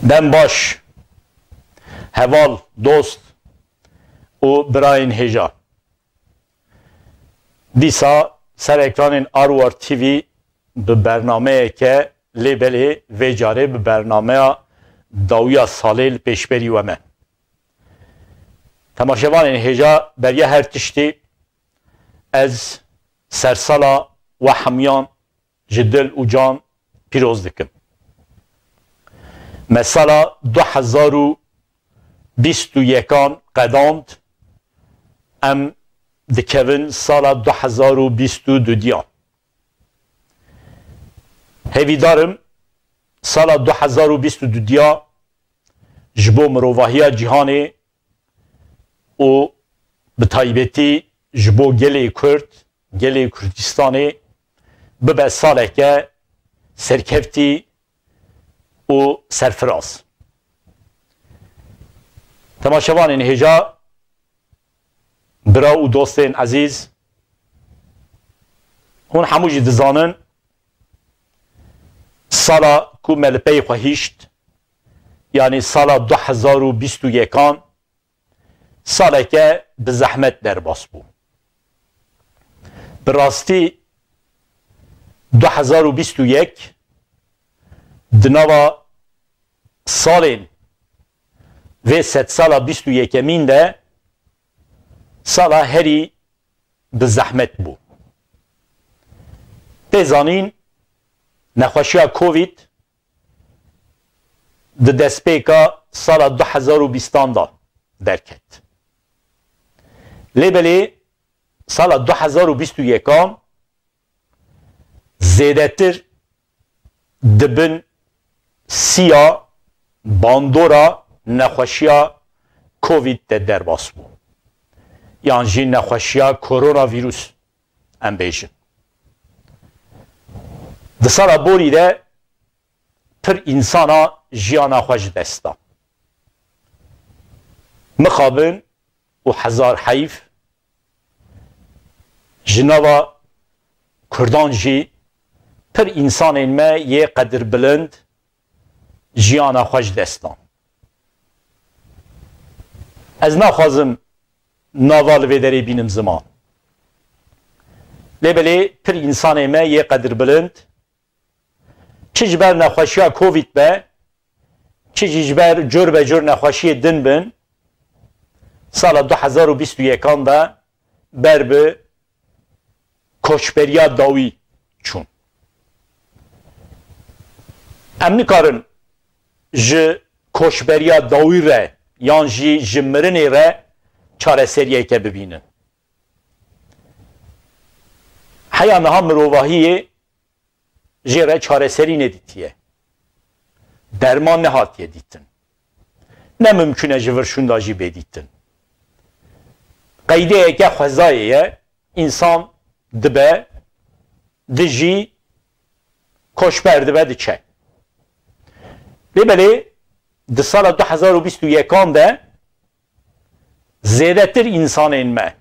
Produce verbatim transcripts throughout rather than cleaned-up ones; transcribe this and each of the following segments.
Dem baş, heval, dost û birayên hêja. Dîsa ser ekranên Arwar T V bi bernameyeke lê belê vê carê bi bernameya dawiya salê li pêşberî we me. Temaşevanên hêja, beriya her tiştî ez sersala we hemûyan ji dil û can pîroz dikim. Me sala du hezar û bîst û yekan qedand, em dikevin sala du hezar û bîst û dudiyan. Hêvîdar im sala du hezar û bîst û dudiya ji bo mirovahiya cîhanê û bi taybetî ji bo gelê Kurd, gelê Kurdistanê bibe saleke serkeftî û serfiraz. Temaşevanên hêja, bira û dostên ezîz, hûn hemû jî dizanin, sala ku me li pey xwe hişt, yanî sala du hezar û bîst û yekan, saleke bi zehmet derbas bû. Bi rastî du hezar û bîst û yek di nava salên vê sedsala bîst û yekemîn de sala herî bi zehmet bû. Tê zanîn, nexweşiya Covid di destpêka sala du hezar û bîstan de derket. Lê belê sala du hezar û bîst û yekan zêdetir di bin siya bandora nexweşiya Covid de derbas bû. Yan jî nexweşiya koronavîrus, em bêjin. Di sala borî de pir însana jiyana xwe ji dest da. Mixabin û hezar heyf, ji nava Kurdan jî pir însanên me yê qedirbilind jiyana xwe ji dest dan. Ez naxwazim nava li vê derê bînim ziman. Lê belê pir însanê me yê qedirbilind, çi ji ber nexweşiya Covid be, çi jî ji ber cur be cur nexweşiyê din bin, sala du hezar û bîst û yekan de ber bi koçberiya dawî çûn. Em nikarin ji koçberiya dawî re yan jî ji mirinê re çareseriyeke bibînin. Heya niha mirovahiyê jê re çareserî nedîtiye. Derman nehatiye dîtin. Ne mimkun e ji vir şûnda jî bê dîtin. Qeydeyeke xwezayê ye, însan dibe, dijî, koçber dibe, diçe. Lê belê di sala du hezar û bîst û yekan de zêdetir însanên me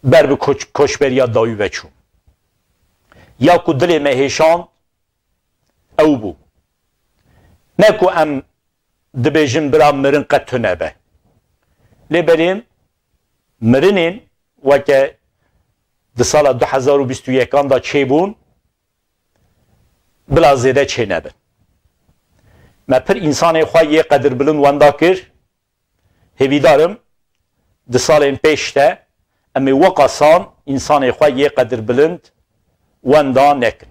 ber bi koç-, koçberiya dawî ve çûn. Ya ku dilê me hêşand ew bû. Ne ku em dibêjin bira mirin qet tune be. Lê belê mirinên weke di sala du hezar û bîst û yekan de çêbûn, bila zêde çênebin. Me pir însanê xwe yê qedirbilind wenda kir. Hêvîdar im di salên pêş de em ê weqasan însanê xwe yê qedirbilind wenda nekin.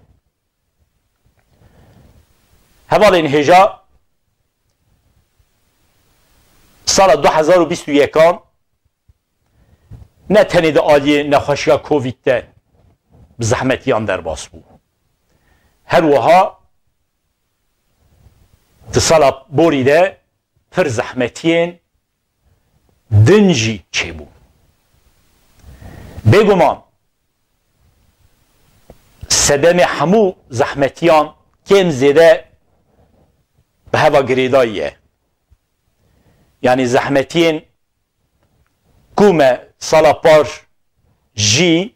Hevalên hêja, sala du hezar û bîst û yekan ne tenê di aliyê nexweşiya Covid de bi zehmetiyan derbas bû. Her wiha di sala borî de pir zehmetiyên din jî çêbû. Bêguman sedemê hemû zehmetiyan kêm zêde bi heva girêdayî ye. Yanî zehmetiyên ku me sala par jî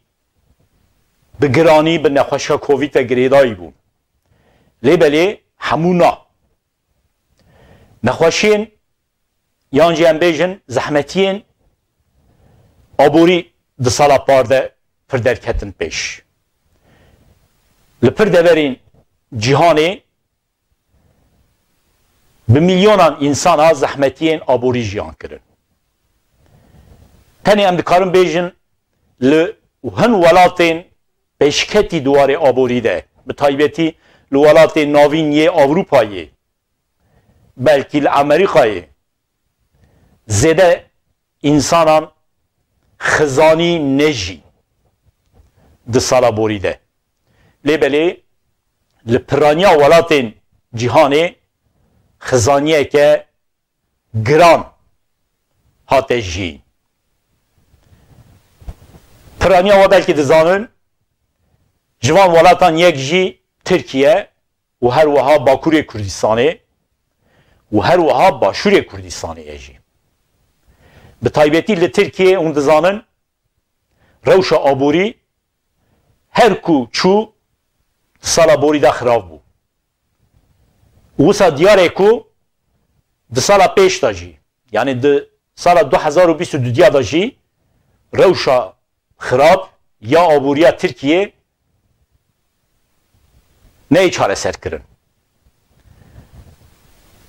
bi giranî bi nexweşiya Covid ve girêdayî bûn. Lê belê hemû na. Nexweşiyên yan jî em bêjin zehmetiyên aborî di sala par de pir derketin pêş. Li pir deverên cîhanê bi milyonan însana zehmetiyên aborî jiyan kirin. Tenê em dikarin bêjin li hin welatên pêşketî di warê aborî de, bi taybetî li welatên navîn yê Ewropayê, belkî li Amerîkayê zêde însanan xizanî nejî di sala borî de. Lê belê li piraniya welatên cîhanê xizaniyeke giran hate jiyîn. Piraniya we belkî dizanin, ji van welatan yek jî Tirkiye û her wiha Bakurê Kurdistanê û her wiha Başûrê Kurdistanê ye jî. Bi taybetî li Tirkiyê hûn dizanin rewşa aborî her ku çû di sala borî de xirav bû. Û wisa diyar e ku di sala pêş de jî, yanî di sala du hezar û bîst û du de jî rewşa xirab ya aboriya Tirkiyê neyê çareserkirin.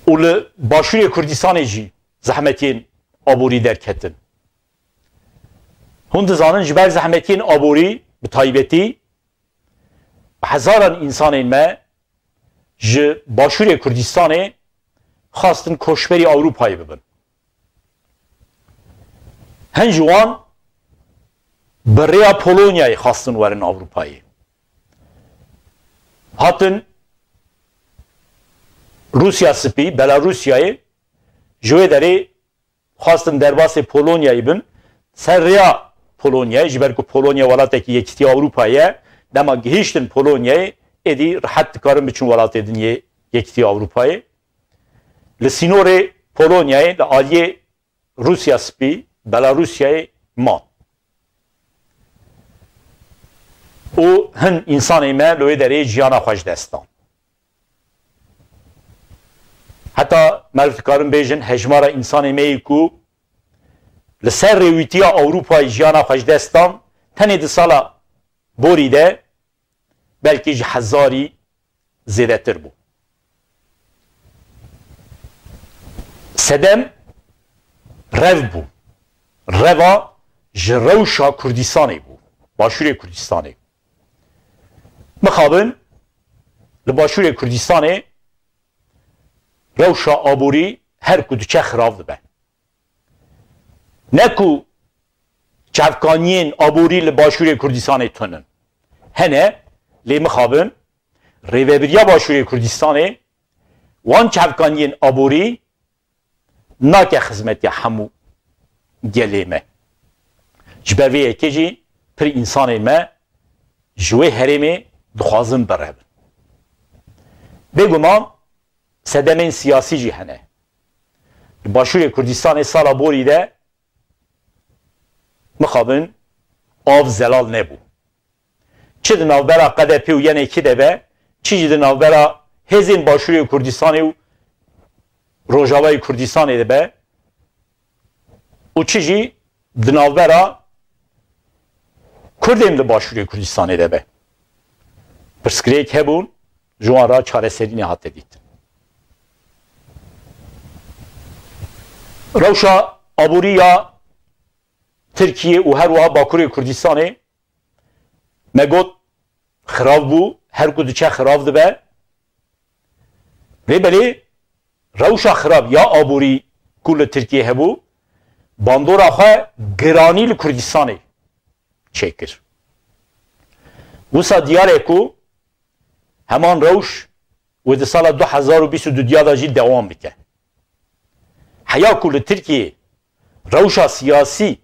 Û li Başûrê Kurdistanê jî zehmetiyên aborî derketin. Hûn dizanin ji ber zehmetiyên aborî bi taybetî bi hezaran însanên me ji Başûrê Kurdistanê xwestin koçberî Ewropayê bibin. Hin ji wan bi rêya Polonyayê xwestin werin Ewropayê. Hatin Rûsya Spî, Belarûsyayê, ji wê derê xwestin derbasê Polonyayê bin, ser rêya Polonyayê, ji ber ku Polonya welatekî Yekîtiya Ewropayê ye, dema gihîştin Polonyayê, êdî rihet dikarin biçin welatê din yê Yekîtiya Ewropayê. Li sînorê Polonyayê, li aliyê Rûsya Spî, Belarûsyayê man. Û hin însanê me li wê derê jiyana xwe ji dest dan. Heta meriv dikarin bêjin hejmara însanê me yê ku li ser rêwîtiya Ewropayê jiyana xwe ji dest dan, tenê di sala borî de belkî ji hezarî zêdetir bû. Sedem rev bû. Reva ji rewşa Kurdistanê bû. Başûrê Kurdistanê. Mixabin li Başûrê Kurdistanê rewşa aborî her ku diçe xirav dibe. Ne ku çavkaniyên aborî li Başûrê Kurdistanê tune. Hene, lê mixabin, Rêvebiriya Başûrê Kurdistanê wan çavkaniyên aborî nake xizmetiya hemû gelê me. Ji ber vê yekê jî pir însanên me ji wê herêmê dixwazin birevin. Bêguman sedemên siyasî jî hene. Li Başûrê Kurdistanê sala borî de mixabin av zelal nebû. Çi di navbera K D P û Y N K de be, çi jî di navbera hêzên Başûrê Kurdistanê û Rojavayê Kurdistanê de be û çi jî di navbera Kurdên li Başûrê Kurdistanê de be. Pirsgirêk hebûn, ji wan re çareserî nehate dîtin. Rewşa aborî ya Tirkiyê û her wiha Bakurê Kurdistanê me got xirab bû, her ku diçe xirab dibe. Vê belê rewşa xirab ya aborî ku li Tirkiyê hebû, bandora xwe giranî li Kurdistanê çêkir. Wisa diyar e ku heman rewş wê di sala du hezar û bîst û du de jî dewam bike. Heya ku li Tirkiyê rewşa siyasî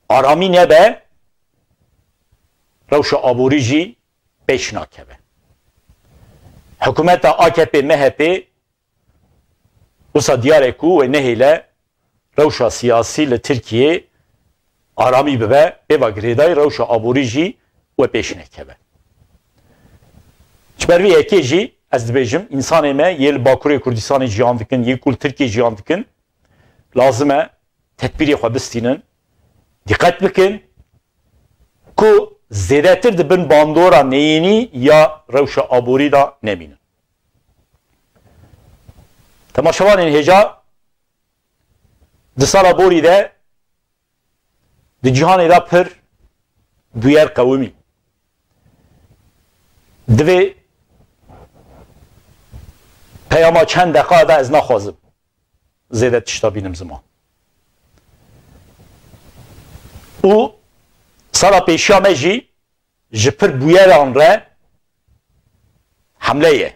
aramî nebe, rewşa aborî jî pêş nakeve. Hikûmeta A K P M H P wisa diyar e ku wê nehêle rewşa siyasî li Tirkiyê aramî bibe, pê ve girêdayî rewşa aborî jî wê pêş nekeve. Ji ber vê yekê jî ez dibêjim, însanê me yê li Bakurê Kurdistanê jiyan dikin, yê ku li Tirkiyê jiyan dikin, lazim e tedbîrê xwe bistînin, dîqet bikin ku zêdetir di bin bandora neyînî ya rewşa aborî de nemînin. Temaşevanên hêja, di sala borî de di cîhanê de pir bûyer qewimî. Divê peyama çend deqa de ez naxwazim zêde tişta bînim ziman. Û sala pêşiya me jî ji pir bûyeran re hemle ye.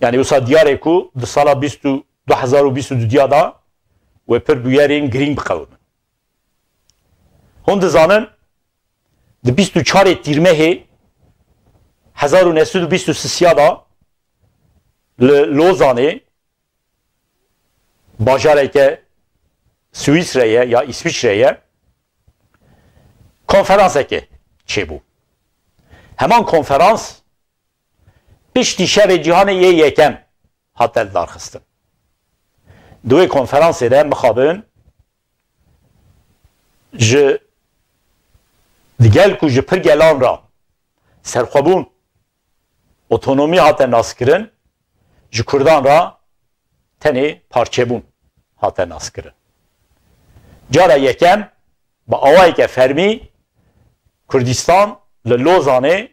Yani wisa diyar e ku di sala bîst û du hezar û bîst û du diya da wê pir bûyerên girîng biqewimin. Hûn dizanin, di bîst û çarê Tîrmehê hezar û neh sed û bîst û sisiya da li Lozanê, bajareke Swîsre ye ya Îswîçre ye, konferanseke çêbû. Heman konferans piştî Şerê Cîhanê yê Yekem hate lidarxistin. Di wê konferansê de mixabin ji digel ku ji pir gelan re serxwebûn, otonomî hate naskirin, ji Kurdan re tenê parçebûn hate naskirin. Cara yekem bi awayeke fermî Kurdistan li Lozanê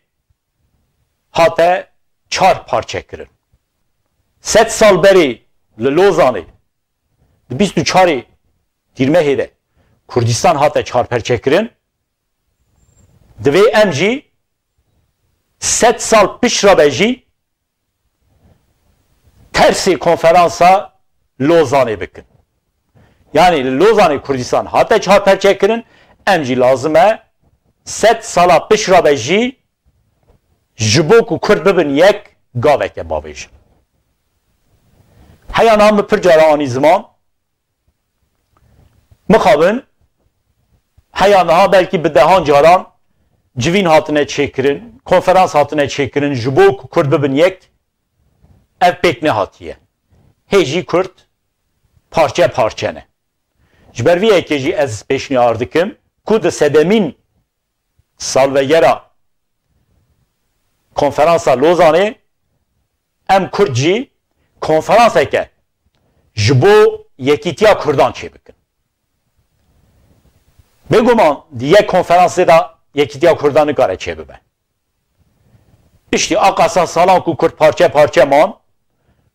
hate çar parçe kirin. Sed sal berê li Lozanê, di bîst û çarê Tîrmehê de Kurdistan hate çarperçe kirin, divê em jî sed sal pişt re be jî tersê konferansa Lozanê bikin. Yani li Lozanê Kurdistan hate çarperçe kirin, em jî lazim e sed sala pişt re be jî ji bo ku Kurd bibin yek, gaveke bavêjin. Heya niha min pir cara anî ziman, mixabin, heya niha belkî bi dehan caran civîn hatine çêkirin, konferans hatine çêkirin, ji bo ku Kurd bibin yek, ev pêk nehatiye. Hê jî Kurd parçe parçe ne. Ji ber vî yekê jî ez pêşniyar dikim ku di sedemîn salvegera konferansa Lozanê em Kurd jî konferanseke ji bo yekîtiya Kurdan çêbikin. Bêguman di yek konferansê de yekîtiya Kurdan nikare çêbibe. Piştî aqasa salan ku Kurd parçe parçe man,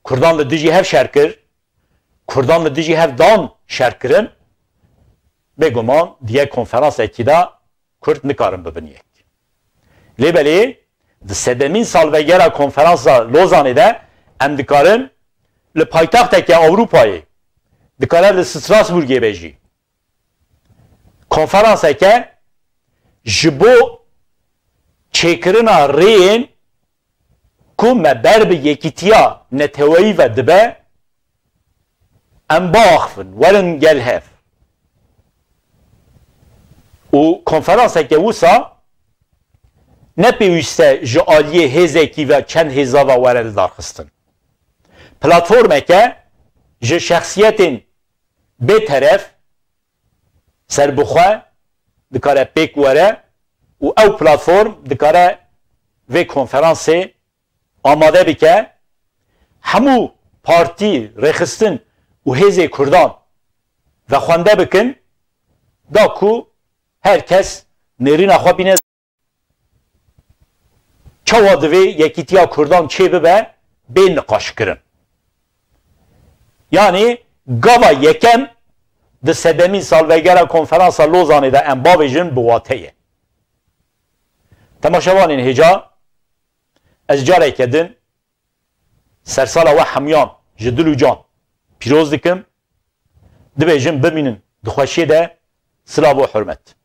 Kurdan li dijî hev şer kir, Kurdan li dijî hev dan şer kirin, bêguman di yek konferansekî de Kurd nikarin bibin yek. Lê belê di sedemîn salvegera konferansa Lozanê de em dikarin li paytexteke Ewropayê, dikare li Strasbourgê be jî, konferanseke ji bo çêkirina rêyên ku me ber bi yekîtiya neteweyî ve dibe, em biaxivin, werin gel hev. Û konferanseke wisa ne pêwîst e ji aliyê hêzekî ve çend hêza ve were lidarxistin. Platformeke ji şexsiyetên bêteref, serbixwe dikare pêk were û ew platform dikare vê konferansê amade bike, hemû partî, rêxistin û hêzê Kurdan vexwende bikin, da ku her kes nêrîna xwe bîne. Çawa divê yekîtiya Kurdan çêbibe bê niqaşkirin? Yanî gava yekem di sedemîn salvegera konferansa Lozanê de em bavêjin bi wate ye. Temaşevanên hêja, ez careke din sersala we hemûyan ji dil û can pîroz dikim. Dibêjim bimînin di xweşiyê de, silav û hurmet.